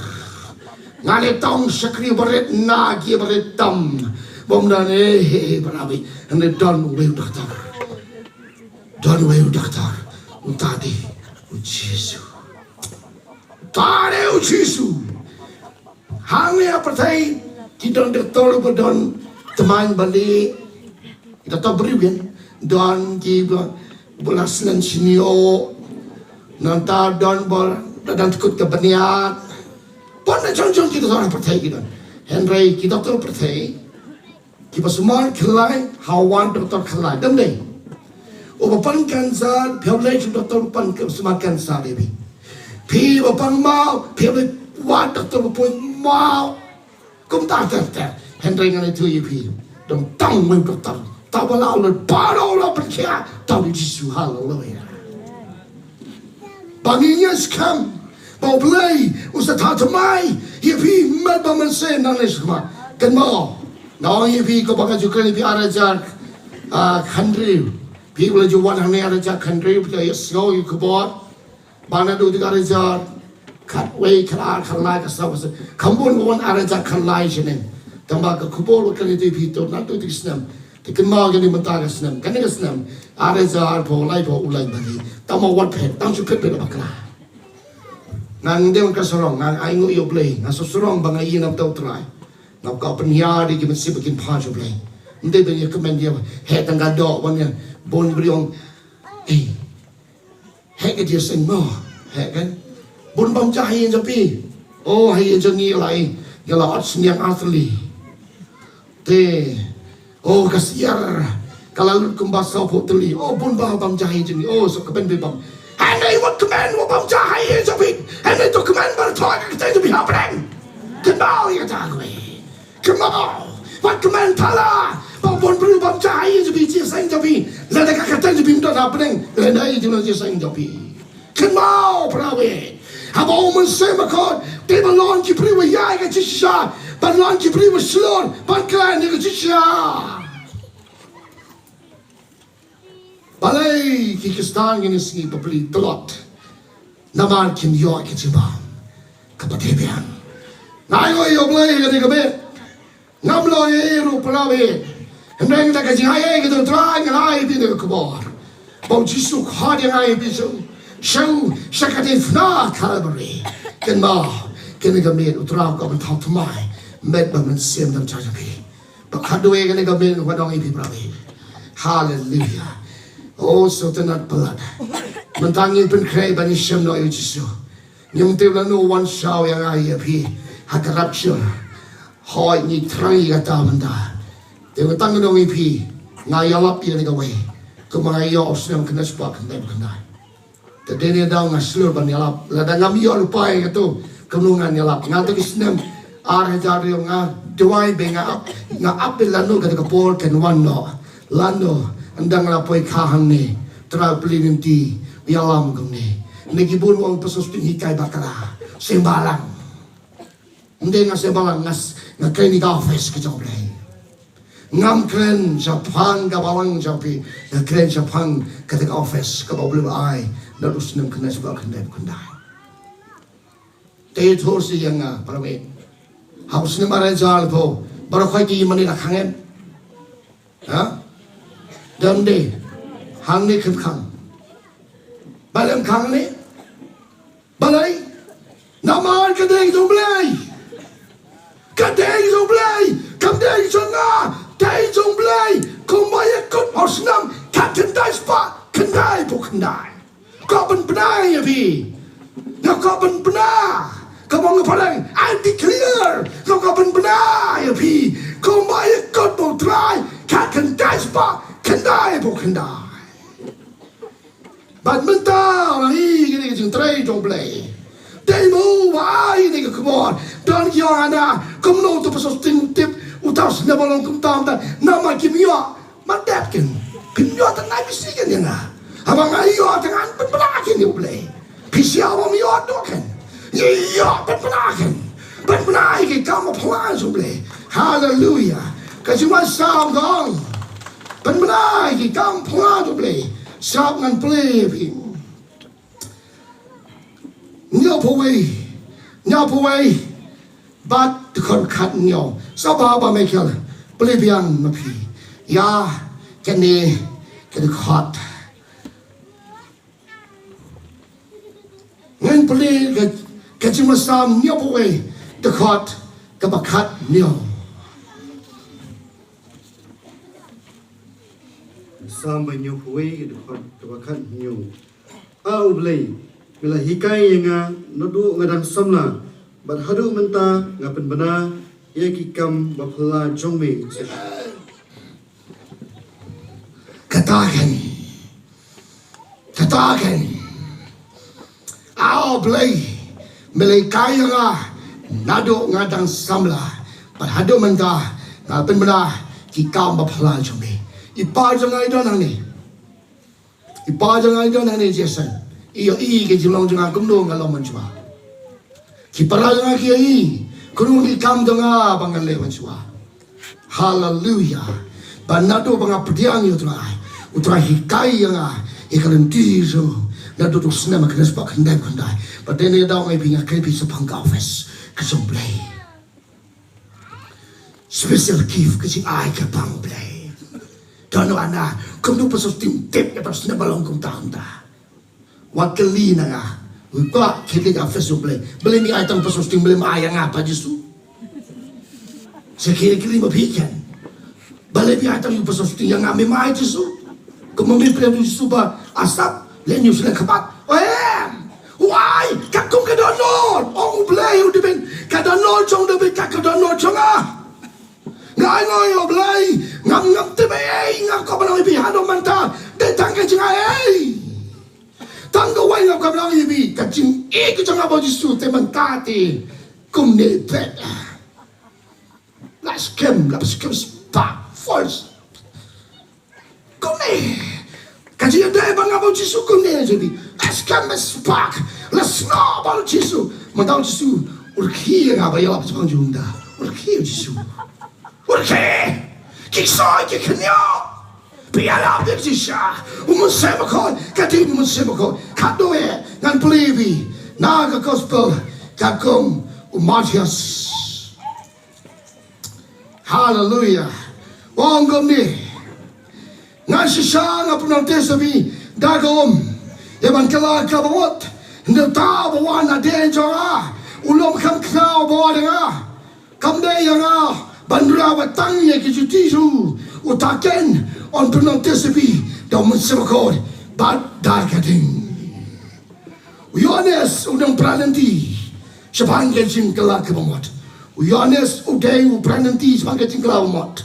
Nga dei tang shakri barit na ki barit tam. Bym don eh, eh, eh, barabi. Nga dei don uwei u doktor. Don uwei u doktor. Uta dei u Jisu. Uta dei u Jisu. Hangne ha pyrthei ki don doktor ba don tymmen ba lieh. Ki doktor briew kan. Don ki ba, ba la slen sniew. Nangta don ba la dang tkut ka bniat. Bun na jong jong ki doktor ha pyrthei ki don. Hynrei ki doktor pyrthei kiba sumar khyllai ha u wan doktor khyllai. Dem dei. Uba pan cancer, phi hap leit sha doktor uba pan, sumar cancer ïa phi. Phi ba pang maw, phi hap leit wan doktor ba poi maw. Kumta ter ter. Hynrei ngan ïathuh ïa phi. Dang tang wei u doktor. Tang ba la u leit baroh la pyrkhia. Tang u Jisu, haleluya. Ba ngi ngeit skhem ba U Blei u sa thaw thymmai ïa phi mynba mynsiem nangne shakhmat. Kynmaw. Nga ong ïa phi ko ba nga ju kren ïa phi ar hajar, ah, khathynriew. Phi ba la ju wan hangne ar hajar khathynriew, phi ïohsngew ïa ka khubor. Ba naduh te ka ar hajar khatwei, khatar, khatlai, khatsaw, khatsaw. Kham bun ba wan ar hajar khatlai shaneng. Tangba ka khubor ka kren ïa phi to naduh te ka snem. Te kynmaw kane mynta ka snem. Kane ka snem. Ar hajar arphew, laiphew, u lai bali. Tangba wat phet, tang shu phet phet bakla. Nga ngam dei ka sarong, nga ainguh ïa U Blei, nga shu sarong ba nga ïeng na bynta U Trai. Nga kwah pynhiar ïa ki mynsiem ba kin phai sha U Blei. Ym dei ban ïa kmen ïa, heh tang ka doh ban ïa, bun briew ong, eh, heh ka jingïaseng mo, heh kan. Bun bam ja ha ïing jong phi. Oh, ha ïing jong ngi la, ngi la ot sniang ar tylli. Te, oh, ka syiar ka la lut kumba sawphew tylli. Oh, bun ba bam ja ha ïing jong ngi. Oh, suk kmen ba bam. Hynrei wat kmen ba bam ja ha ïing jong phi. Hynrei to kmen ba thoh ka kyrteng jong phi ha bneng. Kynmaw ïa kata kawei. Kynmaw. Wat kmen thala ba bun briew bam ja ha ïing jong phi, jingïaseng jong phi. Lada ka kyrteng jong phi ym don ha bneng, lada ïa jong phi, jingïaseng jong phi. Kynmaw para bangeit. Haba u Mynsiem Bakhuid, te ban long ki briew ba ïaid ka jingshisha, ban long ki briew ba shlur, ban kren ïa ka jingshisha. Balei ki Khristan kine ki sngi ba plie tlot? Namar kim ïoh ka jingbam kaba dei biang. Nga ainguh ïa U Blei kane ka miet. Ngam long ei ei ruh para bangeit. Hynrei da ka jingai ei ka jong U Trai ngan ai ïa phi kane ka khubor. Ba U Jisu u khot ïa nga ïa phi sha u, sha u, sha ka diengphna Kalbari. Kynmaw, kane ka miet U Trai u kwah ban thaw thymmai met bad mynsiem dang jai jong phi. Ba khatduh kane ka miet nga kwah ong ïa phi para bangeit. Haleluya. Oh, sngewtynnat palat. Mynta ngin pynkhreh ban ïashem noh ïa U Jisu. Ngim tip lano u wan shaw ïa nga ïa phi ha ka rapture. Hooid, ngi thrang ïa kata mynta. Te mynta ngan ong ïa phi, nga ïalap ïa kane kawei. Kumba nga ïoh u snem khyndai spah khyndai phew khyndai. Te dei ne daw nga shlur ban ïalap. Lada ngam ïoh lypa ïa kato, kumno ngan ïalap? Nga te ki snem ar hajar hynriew nga duwai ba nga ap, nga ap ba lano kata ka por kan wan noh. Lano, ynda nga la poi kha hangne, Trai plie lynti, ïalam kumne. Ngi bun ong pastor Sting hikai bakla, seng balang. Ym dei nga seng balang, nga s-, nga kren ïa ka office ka jong U Blei. Ngam kren shaphang ka balang jong phi, nga kren shaphang kata ka office kaba U Blei u ai, naduh u snem khyndai spah khyndai phew khyndai. Te ïathuh seh ïa nga para bangeit. Ha u snem ar hajar arphew, baroh khoit ki ïing mane la khang em? Ha? Dang dei. Hangne kim khang. Balei ym khang ne? Balei? Namar ka dei jong U Blei. Ka dei jong U Blei. Kam dei jong nga. Dei jong U Blei. Kumba ïakut ha u snem khatkhyndai spah khyndai phew khyndai. Kwah pynbna ïa phi. Nga kwah pynbna. Kumba nga phareng, I declare. Nga kwah pynbna ïa phi. Kumba ïakut bad U Trai khatkhyndai spah khyndai phew khyndai. Bad mynta la hi kane ka jingtrei jong U Blei. Dei mo ba ai kane ka khubor. Don ki ong hana, kumno to pastor Sting tip uta u snem ba long kumta mynta. Namar kim ïoh. Ym dei ken. Kim ïoh tang ngai bisi ken ïa nga. Haba nga ïoh tang ngan pynbna ken ïa U Blei. Phi sngewthuh ba ym ïoh doh ken. Ngi ïoh pynbna ken. Pynbna ïa ki kam phylla jong U Blei. Haleluya. Ka jingwan sam dong. Pynbna ïa ki kam phylla jong U Blei. Sngap ngan plie ïa phi. Hynñiewphew wei. Hynñiewphew wei. Bad dkhot khathynñiew. Sngewbha Bah Michael. Plie biang ma phi. Ïa kane ka dkhot. Ngan plie ka, ka jingwan sam hynñiewphew wei, dkhot kaba khathynñiew. Salm ba hynñiew phew wei, ka dkhot kaba khathynñiew. A U Blei, me la hikai ïa nga naduh nga dang samla, bad haduh mynta nga pynbna ïa ki kam baphylla jong me. Kata kan. Kata kan. A U Blei, me la hikai ïa nga naduh nga dang samla, bad haduh mynta nga pynbna ki kam baphylla jong me. I pa jong nga i don hangne. I pa jong nga i don hangne, Jason. I ïohi ïa ka jinglong jong nga kumno nga long mynshuwa. Ki para jong nga ki ïohi kumno ki kam jong nga ba ngan leh mynshuwa. Haleluya. Ba naduh ba nga pdiang ïa U Trai, U Trai hikai ïa nga ïa ka lynti jong nga naduh u snem khyndai spah khyndai phew khyndai. Bad dei na kata ka daw nga ïa phi, nga kren ïa phi shaphang ka office ka jong U Blei. Special gift ka jingai kaba U Blei. Don wei na, kumno Pastor Sting tip ïa Pastor Sting ba long kumta kumta. Wat kylli na nga. Wi, ka khie leit office U Blei. Balei me ai tang Pastor Sting, balei me ai ïa nga, Kpa Jisu? Sa khie kylli ma phi ken. Balei me ai tang ïa u Pastor Sting, ïa nga me ai Jisu? Kumno me pynlong Jisu ba asap, leh ñiuh sha ka khmat. Em. Wai, katkum ka dohnud, ong U Blei u David, ka dohnud jong David, ka, ka dohnud jong nga. Nga ai nguh ïa U Blei, ngam, ngam tip ei ei, ngam kwah ban ong ïa phi haduh mynta, dei tang ka jingai ei. Tang kawei ngam kwah ban ong ïa phi, ka jingïeit ka jong nga ba U Jisu te mynta te kumne bad. La skhem, la skhem spah, false. Kumne. Ka jingïadei bad nga bad U Jisu kumne, jingïadei. La skhem spah. La snoh bad U Jisu. Mynta U Jisu u rkhie ïa nga ba ïalap shaphang jong u da. U rkhie U Jisu. U rkhie. Ki ksoi ki khñiot. Ba ïalap ïa ka jingshisha. U Mynsiem Bakhuid. Ka dei U Mynsiem Bakhuid. Ka dei ngan plie ïa phi na ka gospel katkum u Mathaios. Haleluya. Ong kumne. Nga shisha nga pynbaptis ïa phi da ka um ïa ban kylla ka bamut. Hynrei uta uba wan hadien jong nga u lum kham khraw uba wan da nga. Kam dei ïa nga ban rah wat tang ïa ki juti jong u. Uta ken un pynbaptis ïa phi da u Mynsiem Bakhuid bad da ka ding. U Ïoannis u nongpra lynti shaphang ka jingkylla ka bamut. U Ïoannis u dei u pra lynti shaphang ka jingkylla bamut.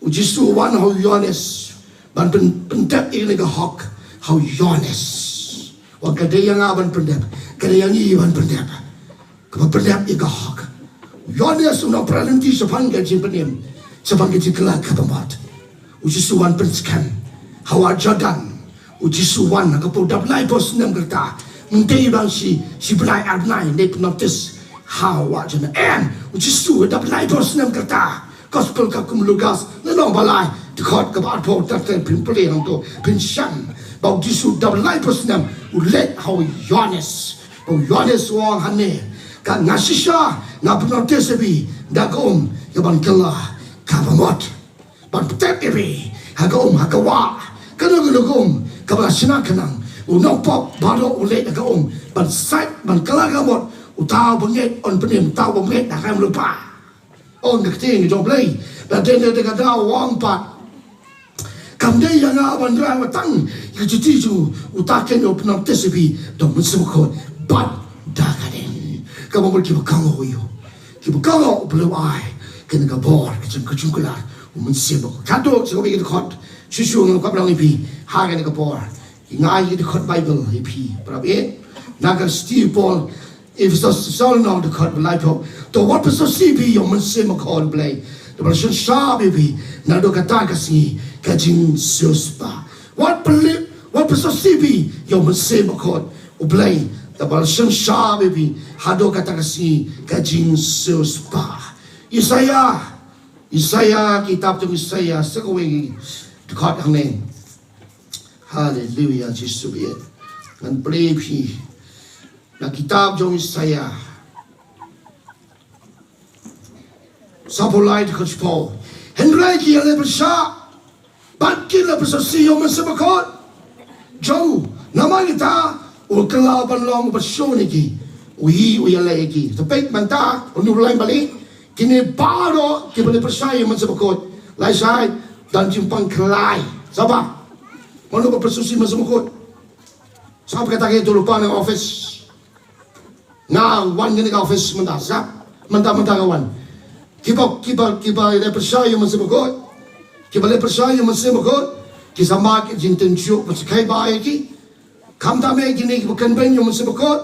U Jisu u wan ha u Ïoannis ban pyn, pyndep ïa kane ka hok ha u Ïoannis. Wat ka dei ïa nga ban pyndep, ka dei ïa ngi ban pyndep. Kaba pyndep ïa ka hok. U Ïoannis u nongpra lynti shaphang ka jingpynim, shaphang ka jingkylla ka bamut. U Jisu wan pynskhem ha wah Jordan. U Jisu wan ha ka por dap laiphew snem ka rta. Mynta dang shi, shi bnai ar bnai ne pynbaptis ha wah Jordan. Em, U Jisu dap laiphew snem ka rta. Gospel katkum u Lukas, lynnong ba lai, dkhot kaba arphew, tat tat phin pule hangto, phin shem ba U Jisu dap laiphew snem u leit ha u Ïoannis. Ba u Ïoannis u ong hangne, ka nga shisha nga pynbaptis ïa phi da ka um ïa ban kylla ka bamut. Ban pyndep ïa phi ha ka um ha ka wah. Kano kano ka um kaba la shna khnang. U nongpop baroh u leit ha ka um ban sait ban kylla ka bamut. Uta uba ngeit un pynim, uta uba ngeit da ka em lypa. Ong ka ktien jong U Blei. Lada dei da ka daw u ong pat, kam dei ïa nga ban rah wat tang ïa ka juti jong u. Uta ken un pynbaptis ïa phi da u Mynsiem Bakhuid bad da ka ding. Kaba mut kiba kohnguh ïa u, kiba kohnguh U Blei u ai kane ka bor ka jong ka jingkular u Mynsiem Bakhuid. Katto sha kawei ka dkhot shuh shuh nga kwah ban ong ïa phi ha kane ka por. Nga ai ka dkhot Baibl ïa phi para bangeit na ka shithi u Paul Ephesos saw lynnong dkhot ba laiphew. To wat pynsaw sih phi ïa u Mynsiem Bakhuid U Blei, te ba la synshar ïa phi naduh kata ka sngi ka jingsiewspah. Wat pynlip, wat pynsaw sih phi ïa u Mynsiem Bakhuid U Blei, te ba la synshar ïa phi haduh kata ka sngi ka jingsiewspah. Isaïah, Isaïah, kitab jong Isaïah sa kawei dkhot hangne. Haleluya, Jisu ïeit. Ngan plie ïa phi na kitab jong Isaïah saphew lai dkhot shiphew. Hynrei ki ïaleh pyrshah bad ki la pynsaw sih ïa u Mynsiem Bakhuid jong u. Namar kata u kylla ban long uba shun ïa ki. U ïaleh ïa ki. Te peit mynta u nurlain bali. Kine baroh kiba leh pyrshah ïa u Mynsiem Bakhuid, lashai Don jingpang khlaiñ. Saba. Mano ba pynsusi mynsiem bakhuid? Saba kata ka ïathuhlypa na office. Nga wan kane ka office mynta sap. Mynta mynta nga wan. Kiba kiba kiba leh pyrshah ïa u mynsiem bakhuid. Kiba leh pyrshah ïa u mynsiem bakhuid. Ki sa mad ka jingtynjuh ba sa kheiñ ba ïa ki. Khamtam eh kine kiba kynbeiñ ïa u mynsiem bakhuid,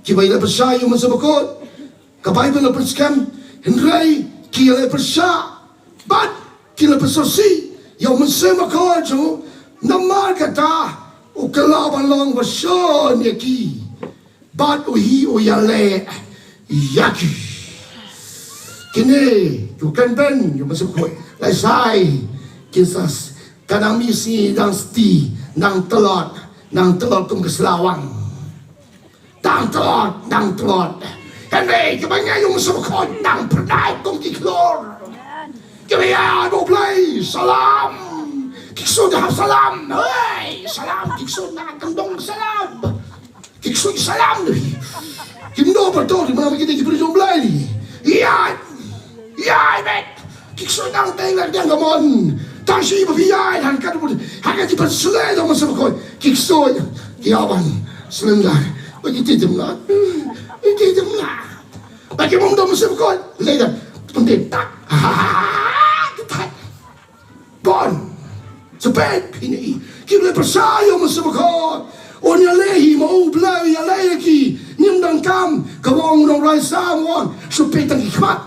kiba ïaleh pyrshah ïa u mynsiem bakhuid. Ka Baibl la pynskhem, hynrei ki ïaleh pyrshah bad ki la pynsusi ïa u mynsiem bakhuid jong u, namar kata u kylla ban long ba shon ïa ki bad u hi u ïaleh ïa ki. Kine kiba kynbeiñ ïa u mynsiem bakhuid, lehse kin sa, ka dang mih sngi dang sti, dang tlot, dang tlot kum ka slawang. Dang tlot, dang tlot. Hynrei kiba ngai ïa u mynsiem bakhuid dang pyrdait kum ki khlur. Kiba ïaid bad u Blei, salam. Ki ksuid hap salam. Hei, salam, ki ksuid na kyndong salam. Ki ksuid salam dei. Kim dei ba dei, mana ki dei ki briew jong u Blei. Ïaid. Ïaid beit. Ki ksuid nang teng nang teng, come on. Tang shi ba phi ïaid han kat bud. Ha ka jingpynsleh jong u mynsiem bakhuid. Ki ksuid. Ki ïawan. Slem dah. Ba ki ti jam lah. Ki ti jam lah. Ba ki bym don mynsiem bakhuid. Leh dah. Pynti tak. Ha ha ha. Bon. Shu peit phi ne i. Ki leh pyrshah ïa u mynsiem bakhuid. Un ïaleh hi, ma u Blei u ïaleh ïa ki. Ngim donkam. Kaba ong u nongrwai Salm u ong, shu peit tang ki khmat.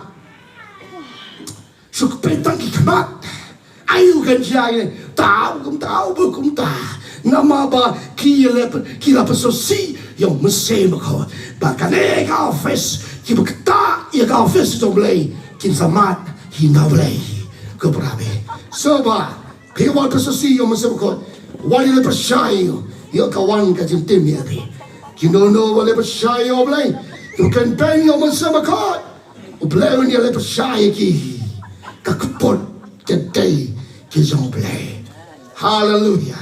Shu peit tang ki khmat. Aïu kan jia ïa. Tau kumta, u ba kumta. Namar ba ki ïaleh, ki la pynsusi ïa u mynsiem bakhuid. Ba kane ka office, kiba ktah ïa ka office jong u Blei, kin sa mad hi na u Blei. Ko para bangeit. Sngewbha phi wan pynsusi ïa u mynsiem bakhuid. Wan ïaleh pyrshah ïa u. Ïa ka wan ka jingtim ïa phi. Kino kino ba leh pyrshah ïa u Blei, kiba kynbeiñ ïa u mynsiem bakhuid, u Blei un ïaleh pyrshah ïa ki. Ka kput ka dei ki jong u Blei. Haleluia.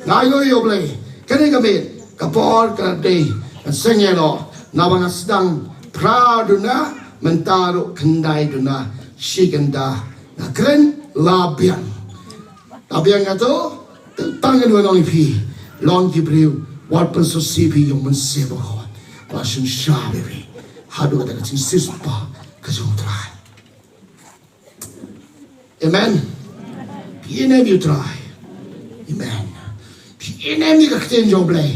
Nga ainguh ïa u Blei. Kane ka miet, ka por ka la dei. Ngan seng ïa noh. Naba nga sdang phra duna, mynta ruh khyndai duna, shi kynta nga kren la biang. La biang nga to, tang ngan ong ïa phi, long ki briew, wat pynsusi phi ïa u mynsiem bakhuid. Ba synshar ïa phi haduh kata ka jingsiewspah ka jong u Trai. Amen. Phi ïeit ne em ïa u Trai? Amen. Phi ïeit ne em ïa ka ktien jong u Blei?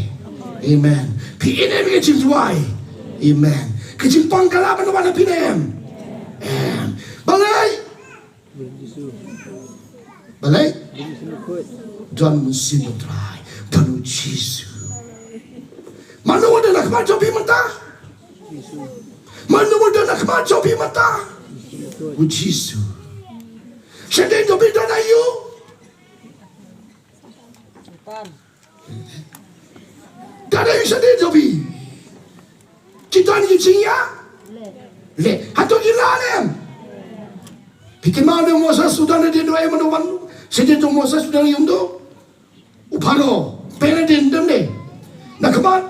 Amen. Phi ïeit ne em ïa ka jingduwai? Amen. Ka jingpang ka lah ban wan ha phi ne em? Em. Balei? Balei? Don u Mynsiem u Trai. Don u Jisu. Mano ba don ha khmat jong phi mynta? Mano ba don ha khmat jong phi mynta? U Jisu. Shadien jong phi don aïu? Don aïu shadien jong phi? Ki don ki jingïaleh. Hato ki lah ne em? Phi kynmaw ne u Moses u don hadien, u wan, shadien jong u Moses u don aïu? U Pharaoh. Pynban hadien don ne? Na khmat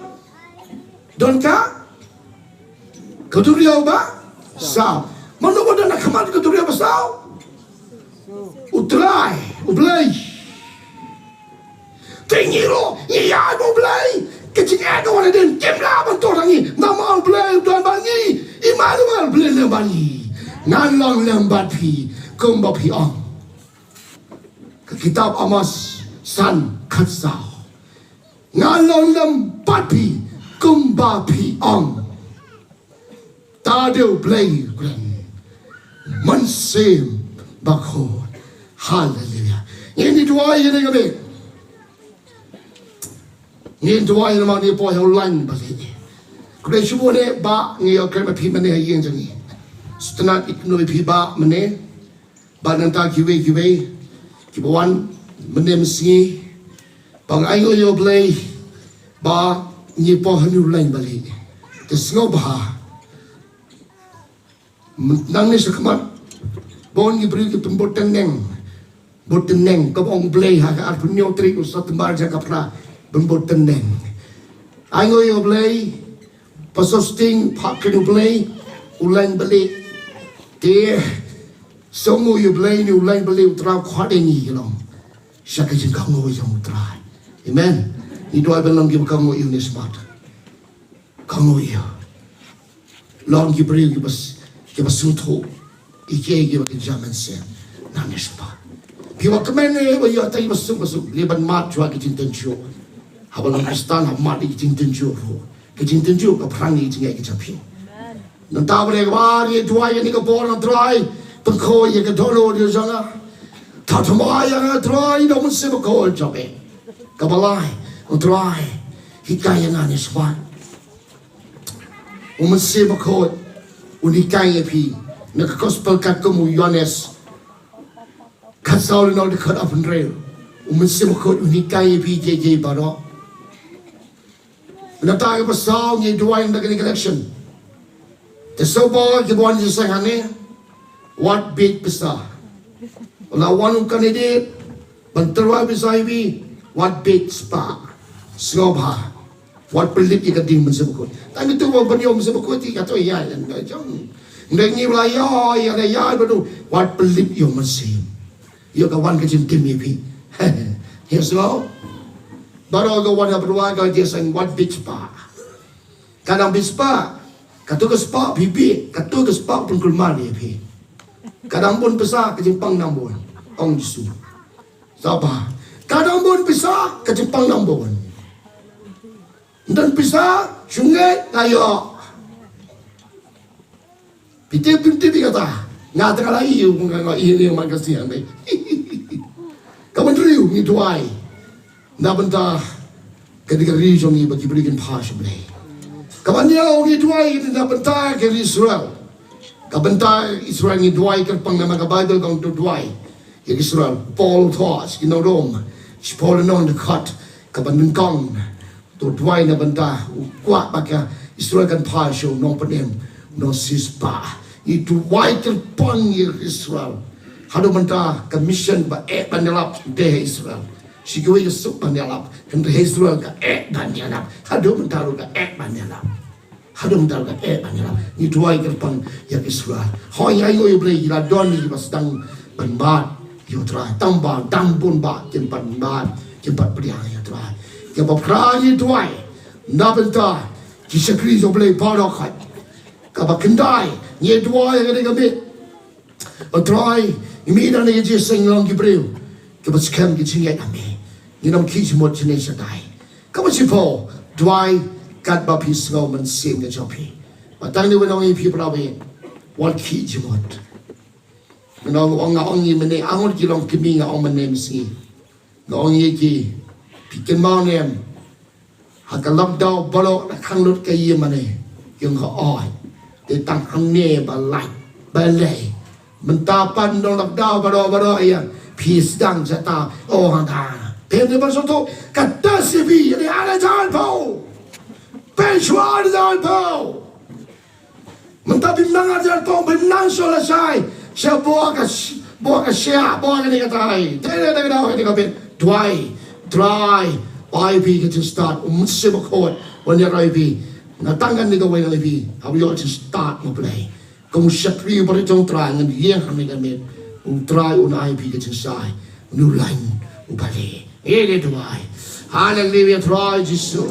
don ka, ka duriaw ba saw. Mano ba don ha khmat ka duriaw ba saw? U Trai, u Blei. Te ngi ruh ngi ïaid bad u Blei. Ka jingeh ka wan hadien, kim lah ban tur ha ngi. Namar u Blei u don bad ngi. Immanuel, Blei lem bad ngi. Ngan long lem bad phi kumba phi ong. Ka kitab Amos san khatsaw. Ngan long lem bad phi kumba phi ong. Ta dei u Blei u kren. Mynsiem Bakhuid. Haleluia. Ngin ïa duwai ïa kane ka miet. Ngin duwai namar ngi poi ha u lain ba leit. Khublei shibun eh Bah, ngi ïoh kren bad phi mynne ha ïing jong ngi. Sngewtynnat ïa kynduh ïa phi Bah mynne. Bad nangta kiwei kiwei kiba wan mynne mynsngi. Ba nga ainguh ïa u Blei ba ngi poi ha une u lain ba leit. Te sngewbha nangne shakhmat, bun ki briew ki pynbud tynneng. Bud tynneng, kumba ong u Blei ha ka arphew hynñiew tarik u September jong ka phra, pynbud tynneng. Ainguh ïa u Blei, Pastor Sting, phah kren ïa u Blei, u lain ba leit. Te Sngewnguh ïa U Blei, ïa u Blei, U Blei u Trai u khot ïa ngi ïa long sha ka jingkohnguh ïa U Trai. Amen. Ngi duwai ban long kiba kohnguh ïa u ne shakhmat. Kohnguh ïa u. Long ki briew kiba s-, kiba sngewthuh ïa kiei kiba ki jam mynsiem nangne shakhmat. Kiba kmen ïa u, ïa u, ïa u ba suk ba suk, leit ban mad shuwa ki jingtynjuh. Haba long Khristan, hap mad ïa ki jingtynjuh ruh. Ki jingtynjuh ka phrang ïa ki jingeh ki jingpang. Nangta ba dei kaba ngi duwai ïa kane ka por, Trai, pynkhot ïa ka dohnud jong nga. Thaw thymmai ïa nga, Trai, da U Mynsiem Bakhuid jong me. Kaba lai, Trai, hikai ïa nga ne shakhmat. U Mynsiem Bakhuid un hikai ïa phi. Na ka Gospel katkum u Ïoannis, khatsaw lynnong dkhot arphew hynriew. U Mynsiem Bakhuid un hikai ïa phi kiei kiei baroh. Nangta kaba saw, ngi duwai na kane ka election. Te sngewbha kiba wan jingïaseng hangne, wat bieit pisa. Lada wan u candidate ban tyrwa pisa ïa phi, wat bieit spah. Sngewbha. Wat pynlip ïa ka ding Mynsiem Bakhuid. Tang ïa uto uba pynïoh Mynsiem Bakhuid te kato ïa ïa ïa jong. Ngi ba la ïa ïa ïa ba tu, wat pynlip ïa u Mynsiem. Ïa ka wan ka jingtim ïa phi. Ïa sngewbha. Baroh ka wan ha pyrwa ka jingïaseng, wat bieit spah. Ka dang bieit spah, kato ka spah phi bieit, kato ka spah pynkulmar ïa phi. Ka dang bun pisa, ka jingpang nang bun, ong Jisu. Sngewbha. Ka dang bun pisa, ka jingpang nang bun. Ym don pisa, shongeit nga ïoh. Phi tip, phi tip ïa kata. Nga te nga la ïoh, nga nga ïoh ïoh man ka sniang dei. Kaba hynriew, ngi duwai na bynta ka dei ka ri jong ngi, ba ki briew kin phai sha U Blei. Kaba hynñiew, ngi duwai na bynta ka ri Israel. Ka bynta Israel ngi duwai kyrpang namar ka Baibl ka ong to duwai ïa Israel. Paul u thoh sha ki nong Rom, shiphew lynnong dkhot kaba nyngkong. To duwai na bynta, u kwah ba ka Israel kan phai sha u nongpynim, u nongsiewspah. Ngi duwai kyrpang ïa Israel. Haduh mynta ka mission ba eh ban ïalap dei ha Israel. Shi kiwei ka suk ban ïalap, hynrei ha Israel ka eh ban ïalap. Haduh mynta ruh ka eh ban ïalap. Haduh mynta ruh ka eh ban ïalap. Ngi duwai kyrpang ïa Israel. Hooid, ngi ainguh ïa U Blei, la don kiba sdang ban mad ïa U Trai. Tang ba, tang bun ba kin pan mad, kin pan pdiang ïa U Trai. Kaba phra, ngi duwai na bynta ki shakri jong U Blei baroh khoit. Kaba khyndai, ngi duwai ïa kane ka miet. Ko Trai, ngi mih na kane ka jingïaseng, long ki briew kiba skhem ki jingngeit ha me. Ngin ym khih jingmut shisien shatai. Kaba shiphew, duwai katba phi sngew mynsiem ka jong phi. Ba tang ne wan ong ïa phi para bangeit, wat khih jingmut. Nga ong, nga ong ïa mynne, a ngut ki long kmie, nga ong mynne mynsngi. Nga ong ïa ki, phi kynmaw ne em, ha ka lockdown baroh la khang lut ka ïing mane. Ïa nga ong, te tang hangne ba lait ba lei. Mynta pat ym don lockdown baroh baroh ïa phi sdang jata. Oh, hangta. Phi ne ban soto, kata shi phi ïa ne, ala jan pau. Phi shuwa jan pau. Mynta phim nang arjan pong, phim nang shuh lashai. Sha bor ka sh-, bor ka shyiap, bor kane katai. Te te te ka dei kane ka miet. Duwai, Trai, ai phi ka jingstad, U Mynsiem Bakhuid wan ïa rai phi. Nga tang kane kawei, nga rai phi, haba ïoh jingstad na U Blei. Kum u shakri uba rit jong U Trai, ngan ïeng ha kane ka miet. U Trai un ai phi ka jingshai, un ïoh lain u balei. Ngi duwai. Haleluia, Trai Jisu.